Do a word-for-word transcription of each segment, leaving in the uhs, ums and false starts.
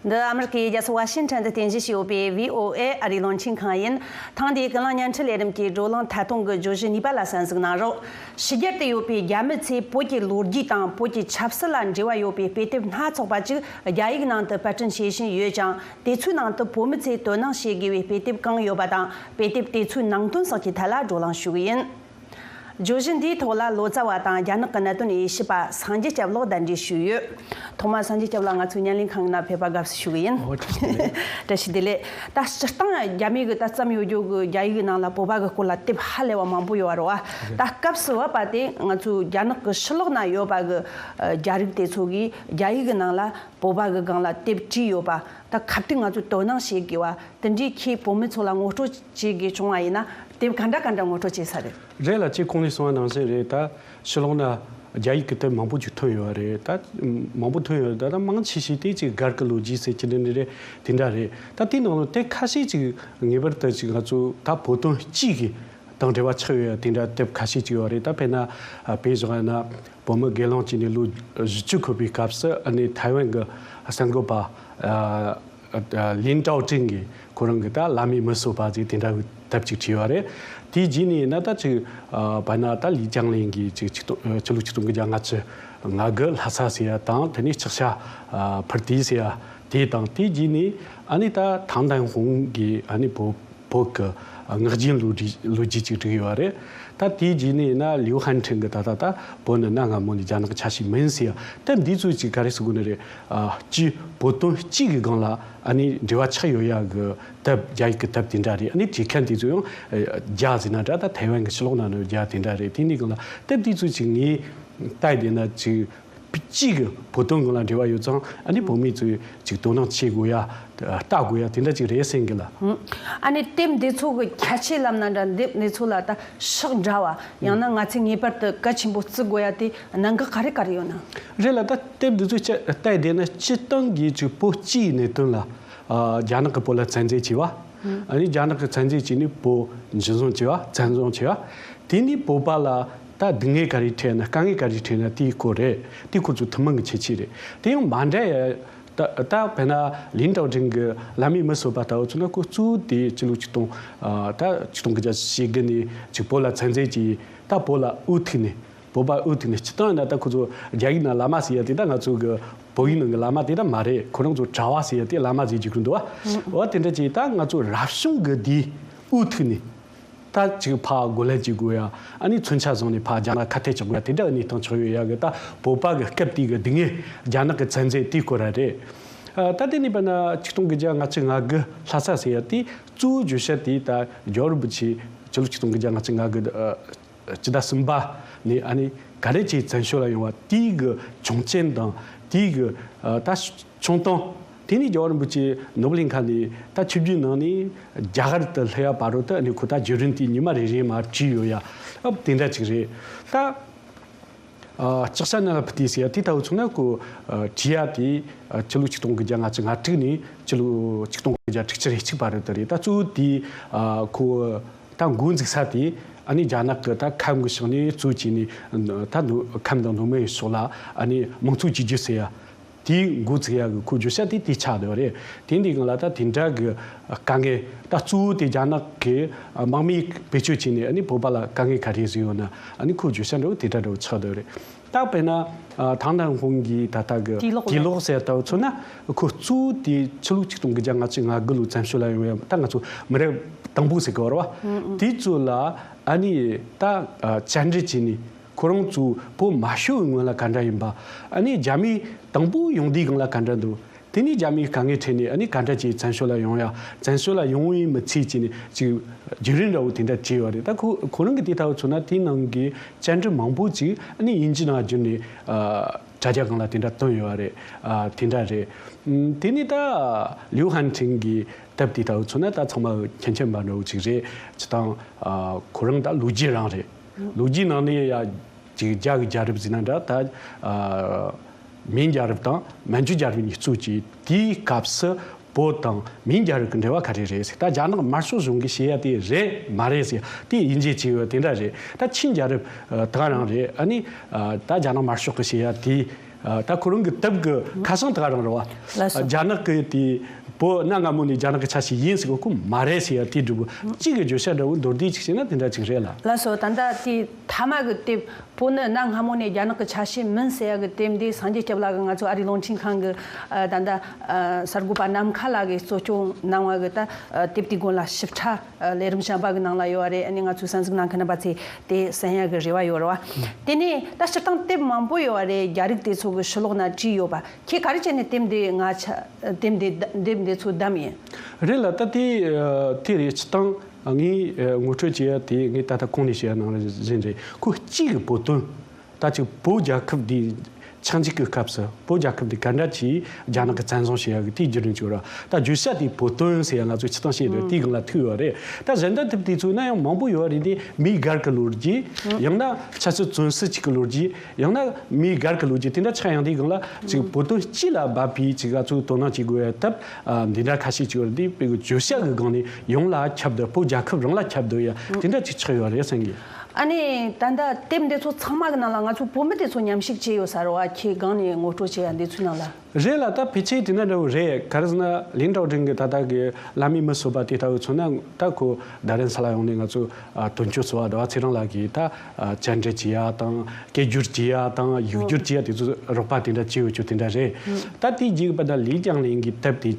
འདི་ཨ་མི་རི་ཀའི་རྒྱལ་ས་ཝ་ཤིང་ཊོན་དུ་རྟེན་གཞི་བྱས་ཡོད་པའི་བྷི་ཨོ་ཨེ་ཨ་རིའི་རླུང་འཕྲིན་ཁང་ཡིན། ཐེངས་འདིའི་ཀུན་གླེང་བརྙན་འཕྲིན་ལས་རིམ་གྱི་བགྲོ་གླེང་ཐད་གཏོང་གི་བརྗོད་གཞི་གཉིས་པ་ལ་གསན་གཟིགས་གནང་རོགས། ཕྱི་རྒྱལ་དུ་ཡོད་པའི་རྒྱ་མི་ཚོས་བོད་ཀྱི་ལོ་རྒྱུས་དང་བོད་ཀྱི་ཆབ་སྲིད་ལ་འབྲེལ་བ་ཡོད་པའི་དཔེ་དེབ་སྣ་ཚོགས་པ་ཅིག་རྒྱ་ཡིག་ནང་དུ་པར་སྐྲུན་བྱེད་བཞིན་ཡོད་ཅིང་། དེ་ཚོའི་ནང་དུ་བོད་མི་ཚོས་དོ་སྣང་བྱེད་དགོས་པའི་དཔེ་དེབ་གང་ཡོད་པ་དང་། དཔེ་དེབ་དེ་ཚོའི་ནང་དོན་སོགས་ཀྱི་ཐད་ལ་བགྲོ་གླེང་ཞུ་གི་ཡིན། བརྗོད་གཞི་འདིའི་ཐོག་ལ་ལོ་ཙཱ་བ་དང་རྒྱ་ནག་གི་གནད་དོན་དབྱེ་ཞིབ་པ་སངས་རྒྱས་སྐྱབས་ལགས་གདན་འདྲེན་ཞུས་ཡོད། ཐོག་མར་སངས་རྒྱས་སྐྱབས་ལགས་ང་ཚོའི་བརྙན་ལེན་ཁང་ནང་ཕེབས་པར་དགའ་བསུ་ཞུ་གི་ཡིན། ཨོ་བཀྲ་ཤིས་བདེ་ལེགས། བཀྲ་ཤིས་བདེ་ལེགས། ད་སྤྱིར་བཏང་རྒྱ་མི་གིས་ད་བརྩམས་ཡོད་རྒྱུ་གི་རྒྱ་ཡིག་གི་ནང་ལ་བོད་པ་གི་སྐོར་ལ་དེབ་ཧ་ལས་པ་མང་པོ་ཡོད་པ་རེད་བ། ད་སྐབས་སུ་བབ་པ་དེ་ང་ཚོའི་རྒྱ་ནག་གི་ཕྱི་ལོགས་ན་ཡོད་པ་གི་ཨ་རྒྱ་རིགས་དེ་ཚོ་གིས་རྒྱ་ཡིག་གི་ནང་ལ་བོད་པ་གི་སྒང་ལ་དེབ་བྲིས་ཡོད་པ། ད་ཁ་ཐུག་ང་ཚོས་དོ་སྣང་བྱེད་དགོས་པ་དེ་འདྲའི་ཁྱེད་བོད་མི་ཚོ་ལ་ངོ་སྤྲོད་བྱེད་དགོས་བྱུང་བ་ཡིན་ན་དེབ་ག་འདྲ་ག་འདྲ་ངོ་སྤྲོད་བྱེད་ས་རེད། རེད་ལ། ཁྱེད་གོང་ནས་གསུངས་པ་ནང་བཞིན་རེད། ད་ཕྱི་ལོགས་ན་རྒྱ་ཡིག་གི་དེབ་མང་པོ་ཅིག་ཐོན་ཡོད་རེད། ད་མང་པོ་ཐོན་ཡོད་རེད། ད་ད་མང་ཆེ་ཤོས་དེ་ཅིག་སྒར་གྱི་ལོ་རྒྱུས་ཟེར་གྱི་འདི་འདྲ་རེད། དེ་འདྲ་རེད། ད་དེའི་ནང་ལ་དེབ་ཁ་ཤས་ཅིག་ངེས་པར་དུ་ཅིག་ང་ཚོ་ད་བོད་དོན་གཅིག་གི་དང་འབྲེལ་བ་ཆགས་ཡོད་ཡ་དེ་འདྲ་དེབ་ཁ་ཤས་ཅིག་ཡོད་རེད། ད་དཔེར་ན་ཨ་དཔེ་བཞག་ཡ་ན་བོད་མི་སྒེར་ལངས་བྱས་ནས་ལོ་བཞི་བཅུ་འཁོར་བའི་སྐབས་སུ་ཨ་ནི་ཐའེ་ཝན་གྱི་གསར་འགོད་པ་ཨ་ཨ་ལིན་ཀྲའོ་ཀྲིན་གྱིས་ཁོ་རང་གི་ད་བླ་མས་མི་གསོད་པ་ཅིག་དེ་འདྲ་གི་དེབ་ཅིག་བྲིས་ཡོད་རེད། དེའི་རྗེས་ནས་ཡིན་ན་ད་ཅིག་ཨ་དཔེར་ན་ད་ལི་ཅང་ལིན་གྱིས་ཅིག་ཆིག་སྟོང་ཕྱི་ལོ་ཆིག་སྟོང་དགུ་བརྒྱ་ལྔ་བཅུ་ང་དགུ་ལྷ་ས་ཟེར་ཡ་དང་། དེ་ནས་ལྕགས་བྱ་ཨ་འཕུར་དུས་ཟེར་ཡ་དེ་དང་། དེའི་རྗེས་ནས་ཨ་ནི་ད་ཐང་ཏན་ཧུང་གིས་ཨ་ནི་བོད་བོད་ཀྱི་ངག་རྒྱུན་ལོ་རྒྱུས་ལོ་རྒྱུས་ཅིག་བྲིས་ཡོད་རེད། ད་དེའི་རྗེས་ནས་ཡིན་ན་ལིའུ་ཧན་ཁྲིན་གྱིས་ད་ལྟ་ད་བོད་ནི་གནའ་སྔ་མོ་ནས་རྒྱ་ནག་གི་ཆ་ཤས་མིན་ཟེར་ཡ། ད་འདི་ཚོ་ཅིག་ག་རེ་ཟེར་དགོས་ནི་རེད། ཨ་སྤྱི་བོད་དོན་གཅིག་གི་སྒང་ལ་ཨ་ནི་འབྲེལ་བ་ཆགས་ཡོད་ཡ་གི་དེབ། རྒྱ་ཡིག་གི་དེབ་དེ་འདྲ་རེད། ཨ་ནི་བྲིས་མཁན་དེ་ཚོ་ཡང་ཨ་རྒྱ་ཟེར་ན་འདྲ། ད་ཐའེ་ཝན་གྱི་ཕྱི་ལོགས་ན་ནི་རྒྱ་དེ་འདྲ་རེད། དེ་འདི་སྒང་ལ་དེབ་འདི་ཚོ་ཅིག་ངས་བལྟས་བསྡད་ན་ཅིག་གཅིག་གི་བོད་དོན་སྒང་ལ་འབྲེལ་བ་ཡོད་ཙང་། ཨ་ནི་བོད་མི་ཚོས་ཅིག་དོ་སྣང་བྱེད་དགོས་ཡ། ལྟ་དགོས་ཡ་དེ་འདྲ་ཅིག་རེད་བསམ་གི་ལ། ཨ་ནི་དེབ་འདི་ཚོ་གི་ཁྱད་ཆོས་ལབ་ན་འདྲ། དེབ་འདི་ཚོ་ལ་ད་ཕྱག་འདྲ་བ་ཡང་ན་ང་ཚོས་ངེས་པར་དུ་གལ་ཆེན་པོ་བརྩི་དགོས་ཡ་དེ་གནད་འགག་ག་རེ་ག་རེ་ཡོད་ན། རེད་ལ། ད་དེབ་འདི་ཚོ་ཅི་བལྟས་བསྡད་ན་སྤྱིར་བཏང་གི་ཅིག་བོད་སྤྱིའི་གནད་དོན་ལ་ཨ་རྒྱ་ནག་གིས་བོད་ལ་བཙན་འཛུལ་བྱས་པ། ཨ་ནི་རྒྱ་ནག་གིས་བཙན་འཛུལ་བྱས་ནས་བོད་འཇུ་བཟུང་བྱས་པ། བཙན་བཟུང་བྱས་པ། དེ་ནས་བོད་པ་ལ་ད་སྡུག་བསྔལ་ག་རེ་འཕྲད་ན། དཀའ་ངལ་ག་རེ་འཕྲད་ན་དེའི་སྐོར་རེད། དེ་ཁོ་ཚོ་ཐུན་མོང་གི་ཁྱད་ཆོས་རེད། དེ་ཡང་མ་འདྲ་ཡ། ད་ད་དཔེར་ན་ལིན་ཀྲའོ་ཀྲིན་གྱི་བླ་མས་མི་གསོད་པ་ལྟ་བུ་ཚོ་ན། ཁོ་གཙོ་བོ་དེ་ཕྱི་ལོ་ཆིག་སྟོང་ཨ་ད་ཆིག་སྟོང་དགུ་བརྒྱ་ཞེ་དགུ་ནས་ཅིག་བོད་ལ་བཙན་འཛུལ་གྱིས་ད་བོད་ལ་འུ་ཐུག་ནས། བོད་པ་འུ་ཐུག་ནས། སྤྱིར་བཏང་ཡིན་ན་ད་ཁོ་ཚོ་རྒྱ་ཡིག་ནང་བླ་མ་ཟེར་ཡ་དེ་ད་ང་ཚོ་གི་བོད་ཡིག་ནང་གི་བླ་མ་དེ་ད་མ་རེད། ཁོ་རང་ཚོ་གྲྭ་བ་ཟེར་ཡ་དེ་བླ་མ་ཟེར་རྒྱུ་གི་འདུག་བ། འོ་དེ་འདྲ་ཅིག་ད་ང་ཚོ་རབ་བྱུང་གི་དེ་འུ་ཐུག་ནས། ད་ཅིག་ཕར་རྒོལ་ལན་བྱེད་དགོས་ཡ། ཨ་ནི་མཚོན་ཆ་བཟུང་ནས་ཕར་རྒྱ་ནག་ཁ་གཏད་གཅོག་དགོས་ཡ། དེ་འདྲ་གནས་སྟངས་ཆགས་ཡོད་ཡ་གི། ད་བོད་པ་གི་སྐབས་དེ་གི་སྡུག་བསྔལ། རྒྱ་ནག་གི་བཙན་འཛུལ་དེའི་སྐོར་ར་རེད། ཨ་ད་དེ་ནས་དཔེར་ན་ཆིག་སྟོང་དགུ་བརྒྱ་ལྔ་བཅུ་ང་དགུ་ལྷ་ས་ཟེར་ཡ་དེ་གཙོ་བོ་བརྗོད་བྱ་དེ་ད་རྒྱལ་བ་རིན་པོ་ཆེ་ཕྱི་ལོ་ཆིག་སྟོང་དགུ་བརྒྱ་ལྔ་བཅུ་ང་དགུ་ཨ་སྤྱི་ཟླ་གསུམ་པ་ནས་ཨ་ནི་ག་རེ་བྱས་བཙན་བྱོལ་ལ་ཡོང་བ་དེའི་གི་བྱུང་རྐྱེན་དང་། དེའི་གི་ཨ་ད་བྱུང་སྟངས། དེ་ནས་རྒྱལ་བ་རིན་པོ་ཆེ་ནོར་བུ་གླིང་ཁ་ནས་ད་ཆིབས་བསྒྱུར་གནང་ནས་རྒྱ་གར་དུ་སླེབས་ཡ་བར་དུ་ཨ་ནི་ཁོ་ད་བརྒྱུད་རིམ་དེ་ཉི་མ་རེ་རེ་མར་བྲིས་ཡོད་ཡ། ཨ་དེ་འདྲ་ཅིག་རེད། ད་ཨ་ལྕགས་བྱ་ནང་ལ་བུད་དེ་ཟེར་ཡ་དེ་ལྟ་བུ་ཚོ་ན་ཁོ་ཨ་བྲིས་ཡ་དེ་ཨ་ཕྱི་ལོ་ཆིག་སྟོང་དགུ་བརྒྱ་ལྔ་བཅུ་ང་དྲུག་ནས་ཕྱི་ལོ་ཆིག་སྟོང་དགུ་བརྒྱ་དྲུག་ཅུ་རེ་གཅིག་བར་དུ་རེད། ད་གཙོ་བོ་དེ་ཨ་ཁོ་ད་འགོ་འཛུགས་ས་དེ་ཨ་ནི་རྒྱ་ནག་གི་ད་ཁམས་གི་ཕྱོགས་ནས་གཙོ་བྱས་ནས། ད་མདོ་ཁམས་དང་མདོ་སྨད་ཕྱོགས་ལ་ཨ་ནི་དམངས་གཙོ་བཅོས་བསྒྱུར་ཟེར་ཡ། དེའི་འགོ་ཚུགས་ཡག་གི་ཁོ་བརྗོད་བྱ་དེ་དེ་ཆགས་བསྡད་པ་རེད། དེ་འདི་སྒང་ལ་ད་དེ་འདྲ་གི་དཀའ་ངལ། ད་གཙོ་བོ་དེ་རྒྱ་ནག་གི་དམག་མིས་བེད་སྤྱོད་བྱས་ནས་ཨ་ནི་བོད་པ་ལ་དཀའ་ངལ་ག་རེ་བཟོས་ཡོད་ན། ཨ་ནི་ཁོ་བརྗོད་བྱ་འདྲ་བོ་དེ་འདྲ་འདྲ་བོ་ཆགས་བསྡད་པ་རེད། ད་དཔེར་ན་ཨ་ཐང་ཐང་ཧོང་གི་ད་ལྟ་གི་གྲོས་ལོག་གྲོས་ལོག་ཟེར་ལྟ་བུ་མཚོན་ན། ཁོ་གཙོ་བོ་དེ་ཕྱི་ལོ་ཆིག་སྟོང་དགུ་བརྒྱ་ལྔ་བཅུ་ང་དགུ་ལོ་བཙན་བྱོལ་ལ་ཡོང་ཡ། ད་ང་ཚོ་མི་རབས་དང་པོ་ཟེར་གི་ཡོད་རེད་བ། དེ་ཚོ་ལ་ཨ་ནི་ད་ཨ་བཅར་འདྲི་བྱས་ནས། ཁོ་རང་ཚོ་བོད་མ་ཤོར་བའི་སྔོན་ལ་ག་འདྲ་ཡིན་པ། ཨ་ནི་རྒྱ་མི་དང་པོ་ཡོང་དུས་སྒང་ལ་ག་འདྲ་འདུག་དེ་ནས་རྒྱ་མིའི་དཀའ་ངལ་འཕྲད་ནས་ཨ་ནི་ག་འདྲ་བྱས་བཙན་བྱོལ་ལ་ཡོང་ཡ། བཙན་བྱོལ་ལ་ཡོང་བའི་མི་ཚེ་བྱས་ནས་ཅིག་བརྒྱུད་རིམ་འདྲ་བོ་དེ་འདྲ་བྲིས་ཡོད་རེད། ད་ཁོ་ཁོ་རང་གི་དེ་ལྟ་བུ་མཚོན་ན་དེའི་ནང་གི་བཅར་འདྲི་མང་པོ་ཅིག་ཨ་ནི་དབྱིན་ཇི་ནང་བསྒྱུར་ནས་ཨ་དྲ་རྒྱ་སྒང་ལ་དེ་འདྲ་བཏོན་ཡོད་རེད། ཨ་དེ་འདྲ་རེད། ཨམ་དེ་ནས་ད་ལིའུ་ཧན་ཁྲིན་གྱི་དེབ་དེ་ལྟ་བུ་མཚོན་ན་ད་ཚང་མ་མཁྱེན་མཁྱེན་པ་འདྲ་བོ་ཅིག་རེད། སྤྱིར་བཏང་ཨ་ཁོ་རང་ད་ལོ་རྒྱུས་རང་རེད། ལོ་རྒྱུས་ནང་ནས་ཡ་ཅིག་རྒྱ་གི་རྒྱལ་རབས་ཟེར་ན་འདྲ། ད་ཨ་མིང་རྒྱལ་རབས་དང་མན་ཇུ་རྒྱལ་རབས་གཉིས་གཙོ་བྱས། དེའི་སྐབས་སུ་བོད་དང་མིང་རྒྱལ་རབས་ཀྱི་འབྲེལ་བ་ག་རེ་རེད་ཟེར། ད་རྒྱ་ནག་དམར་ཤོག་གཞུང་གིས་བཤད་ཡ་དེ་རེད་མ་རེད་ཟེར་དེ་དབྱེ་འབྱེད་བྱས་ཡོད། དེ་འདྲ་རེད། ད་ཆིན་རྒྱལ་རབས་ཨ་ད་ག་རང་རེད། ཨ་ནི་ཨ་ད་རྒྱ་ནག་དམར་ཤོག་གིས་བཤད་ཡ་དེ་ ཨ། ད་ཁོ་རང་གི་དེབ་ཀྱི་ཁ་བྱང་དེ་ག་རང་རེད་བ། ལགས་སོ། རྒྱ་ནག་གི་དེ་བོད་གནའ་སྔ་མོ་ནས་རྒྱ་ནག་གི་ཆ་ཤས་ཡིན་ཟེར་གོ། ཁོ་མ་རེད་ཟེར་ཡ་དེ་འདྲ་བོ་གཅིག་གི་བརྗོད་བྱ་འདྲ་བོ་མདོར་བསྡུས་ཅིག་བྱས་ན་དེ་འདྲ་ཅིག་རེད་ལ། ལགས་སོ། ད་ལྟ་དེ་མཐའ་མ་གི་དེབ་བོད་ནི་གནའ་སྔ་མོ་ནས་རྒྱ་ནག་གི་ཆ་ཤས་མིན་ཟེར་ཡ་གི་དེབ་འདི་སངས་རྒྱས་སྐྱབས་ལགས་ཀྱིས་ང་ཚོ་ཨ་རིའི་རླུང་འཕྲིན་ཁང་གི། ཨ། ད་ལྟ། ཨ། གསར་འགོད་པ་ནམ་མཁའ་ལགས་ཀྱིས་གཙོ་སྐྱོང་གནང་བ་གི་ད། ཨ། དེབ་དེའི་སྒང་ལ་ཞིབ་ཕྲ། ཨ། ལས་རིམ་གཞན་པ་གི་ནང་ལ་ཡོད་པ་རེད། ཨ་ནི་ང་ཚོའི་གསན་གཟིགས་གནང་མཁན་རྣམ་པ་ཚོས་དེ་གསན་ཡ་གི་རེ་བ་ཡོད་རེད་བ། དེ་ནས་ད་སྤྱིར་བཏང་དེབ་མང་པོ་ཡོད་པ་རེད། རྒྱ་རིགས་དེ་ཚོ་གི་ཕྱི་ལོགས་ན་བྲིས་ཡོད་པ། ཁྱེད་ག་རེ་བྱས་ནས་དེབ་འདི་ང་ཆ་དེབ་འདི་དེབ་འདི་ཚོ་བདམས་ཡིན། རེད་ལ། ད་དེ་ཨ་དེ་རེད། སྤྱིར་བཏང་ངས་ཨ་ངོ་སྤྲོད་བྱེད་ཡ་དེ་ངས་ད་ལྟ་གོང་ནས་བཤད་ཡ་ནང་བཞིན་རེད། ཁོ་གཅིག་གི་བོད་དོན། ད་ཅིག་བོད་རྒྱལ་ཁབ་འདི་ཆགས་འཇིག་གི་སྐབས་སུ་བོད་རྒྱལ་ཁབ་འདི་ག་འདྲ་ཅིག་རྒྱ་ནག་གིས་བཙན་བཟུང་བྱེད་ཡ་གི་དེའི་བརྒྱུད་རིམ་བྱུང་ར། ད་བརྗོད་བྱ་དེ་བོད་དོན་ཟེར་ཡ་ང་ཚོས་སྤྱིར་བཏང་བཤད་འདུག་དེའི་སྒང་ལ་ཐུག་ཡོད་རེད། ད་གཞན་དག་དེབ་དེ་ཚོ་ན་ཡང་མང་པོ་ཡོད་རེད། དེ་མིའི་སྒེར་གྱི་ལོ་རྒྱུས། ཡང་ན་ཆབ་སྲིད་བཙོན་ཟུར་ཅིག་གི་ལོ་རྒྱུས། ཡང་ན་མིའི་སྒེར་གྱི་ལོ་རྒྱུས་དེ་འདྲ་ཆགས། ཡང་དེའི་སྒང་ལ་ཅིག་བོད་དོན་སྤྱི་ལ་འབབ་པའི་ཅིག་ང་ཚོས་དོ་སྣང་བྱེད་དགོས་ཡ་དེབ་འདི་འདྲ་ཁ་ཤས་ཅིག་ཡོད་རེད། དེ་བོད་ཀྱི་བརྗོད་བྱ་གི་སྒང་ནས་ཡོངས་ལ་ཁྱབ་བསྡད། བོད་རྒྱལ་ཁབ་རང་ལ་ཁྱབ་བསྡད་ཡ་དེ་འདྲ་ཅིག་ཆགས་ཡོད་རེད་བསམ་གི། ཨ་ནི་ད་ལྟ་དེབ་འདི་ཚོ་ཚང་མ་གི་ནང་ལ་ང་ཚོ་བོད་མི་དེ་ཚོ་མཉམ་ཞུགས་བྱས་ཡོད་ས་རེད་བ། ཁྱེད་སྒང་ནས་ངོ་སྤྲོད་བྱས་ཡ་འདི་ཚོའི་ནང་ལ། རེད་ལ། ད་ཕལ་ཆེར་དེ་འདྲ་འདྲ་བོ་རེད། ག་རེ་ཟེར་ན་ལིན་ཀྲའོ་ཀྲིན་གྱི་ད་ལྟ་གི་བླ་མའི་མི་གསོད་པ་དེ་ལྟ་བུ་མཚོན་ན། ད་ཁོ་རྡ་རམ་ས་ལ་ཡོང་ནས་ང་ཚོ་ཨ་དོན་གཅོད་ཚོ་བ་ཟླ་བ་ཚེ་རིང་ལགས་ཀྱིས་ད་ཨ་བཅར་འདྲི་བྱེད་ཡ་དང་། སྐད་སྒྱུར་བྱེད་ཡ་དང་། ཡིག་སྒྱུར་བྱེད་ཡ་དེ་ཚོ་རོགས་པ་དེ་འདྲ་བྱས་ཡོད་རྒྱུ་དེ་འདྲ་རེད། ད་དེའི་རྗེས་པ་ད་ལི་ཅང་ལིན་གྱི་དེབ་དེ་